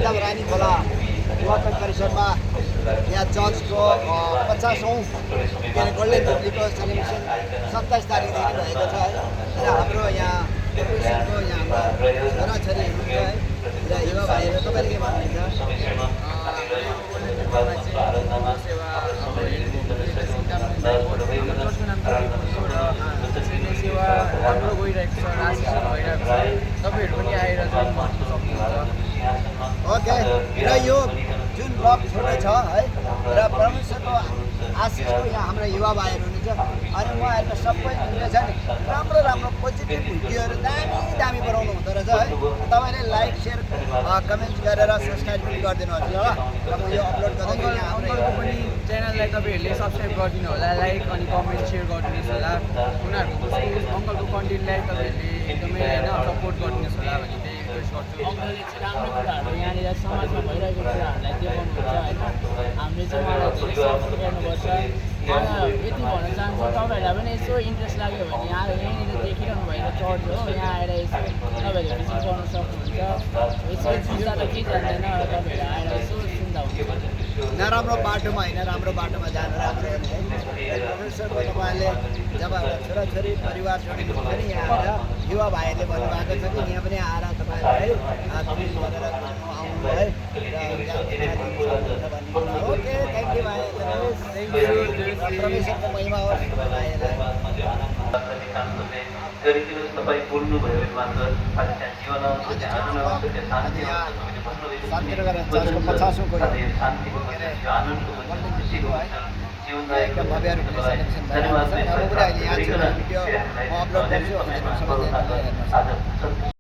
एकदम रानी खोला निर्वाचन परिषदमा यहाँ जजको 50औं के अरे गोल्डन जुब्लीको सेलिब्रेसन 27 तारिकदेखि भएको छ है र हाम्रो यहाँ एसोसिएसनको यहाँ हाम्रा छोराछोरीहरू है र युवा भाइहरू तपाईँले के भन्नुहुन्छ सेवा राम्रो गइरहेको छ राशिन भइरहेको छ तपाईँहरू पनि आएर जोइन गर्न सक्नुहुन्छ। ओके र यो जुन ब्लग छोटो छ है र परमेश्वरको आशिषको यहाँ हाम्रा युवा भाइहरू हुनुहुन्छ अनि उहाँहरूको सबै जुन छ नि राम्रो राम्रो पोजिटिभ भिडियोहरू दामी बनाउनु हुँदो रहेछ है तपाईँले लाइक सेयर कमेन्ट गरेर सब्सक्राइब पनि गरिदिनुहोस् ल र म यो अपलोड गर्दै यहाँ अङ्कलको पनि च्यानललाई तपाईँहरूले सब्सक्राइब गरिदिनु होला, लाइक अनि कमेन्ट सेयर गरिदिनुहोस् होला। उनीहरूको अङ्कलको कन्टेन्टलाई तपाईँहरूले एकदमै होइन सपोर्ट गरिदिनुहोस् होला भन्ने त्यही रिक्वेस्ट गर्छु। अङ्कलले चाहिँ राम्रो कुराहरू यहाँनिर समाजमा भइरहेको कुराहरूलाई देखाउनुहुन्छ होइन। हामीले चाहिँ उहाँलाई धेरै सपोर्ट गर्नुपर्छ। मलाई यति भन्न चाहन्छु तपाईँहरूलाई पनि यसो इन्ट्रेस्ट लाग्यो भने यहाँ यहीँनिर देखिरहनु भएको चर्च हो, यहाँ आएर यसो तपाईँहरूले भिजिट गर्न सक्नुहुन्छ। यसो सुन्दा त केही जान्दैन, तपाईँहरू आएर यसो सुन्दा हुन्छ। नराम्रो बाटोमा होइन राम्रो बाटोमा जानु राम्रो हो नि है परमेश्वरको तपाईँले जब एउटा छोराछोरी परिवार जोडिनु हुन्छ नि यहाँ आएर युवा भाइहरूले भन्नुभएको छ कि यहाँ पनि आएर तपाईँहरूले है फिल गरेर आउनु है ओके थ्याङ्क यू भाइ परमेश्वरको महिमा होस् भाइहरूलाई गरिदिनुहोस्। तपाईँ बोल्नुभयो भने मात्र जीवन आउँछ, आनन्द आउँछ, त्यो शान्ति आउँछ। शान्तिनगर चर्चको 50औं को शान्तिको आनन्दको खुसीको जीवनलाई एकदम भव्य रूपले सेलिब्रेसन भइरहेको छ। अब पनि अहिले यहाँ छु भिडियो म अपलोड गर्छु सबैजनाले हेर्नुहोस्।